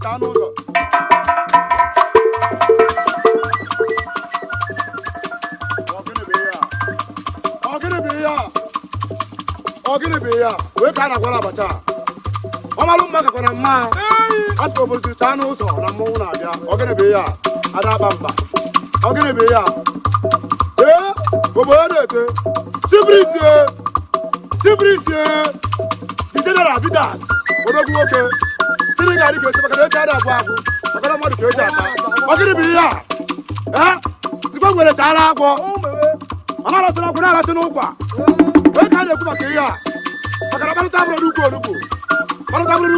chaa n'ụzọ. Ọ gịnị bụ ihe a? Ọ gịnị bụ ihe a? Ọ gịnị bụ ihe a? Wee ka a na-agwara abacha a. Ọ malụ mma kakwana mma. A sị obodo chaa n'ụzọ na mmọnwụ na-abịa. Ọ gịnị bụ ihe a? Ada aba mba. Ọ gịnị bụ ihe a? Ee, obodo na-ete. Chibrisie! Chibrisie! The General Bidas, odogwu nwoke. Siri ga-adị ka echi maka na echi adị agwụ agwụ, maka na mmadụ ka eji ata. Ọ gịnị bụ ihe a? Ee, sikwa nwere chaala agwọ. Ọ na-arasị n'ọgwụ, na-arasị n'ụkwa. Wee ka a na-ekwu maka ihe a, maka na gbarụta bụrụ n'ukwu onugbu, gbarụta bụrụ n'ukwu.